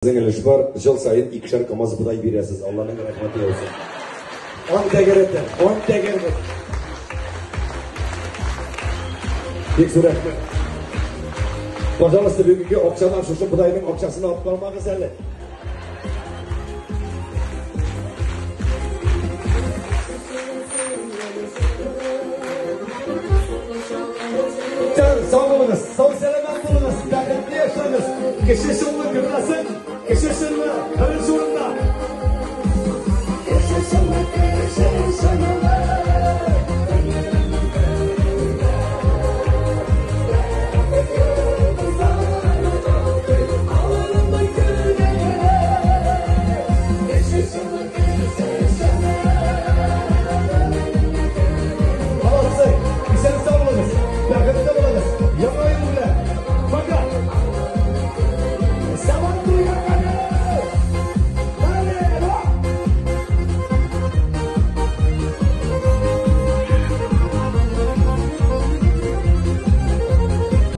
Безнең өлеш бар, ел саен икешәр КАМАЗ бодай бирәсез, Алланың рәхмәте яусын. Он тәгәрәтә, он тәгәрәтә. Бик зур рәхмәт. Пожалуйста, бүгенге акчадан шушы бодайның акчасын алып калмагыз әле. Сау булыгыз, сау сәламәт булыгыз, бәхетле яшәгез. Кеше шулны күрмәсен, кеше шулны беренче урында.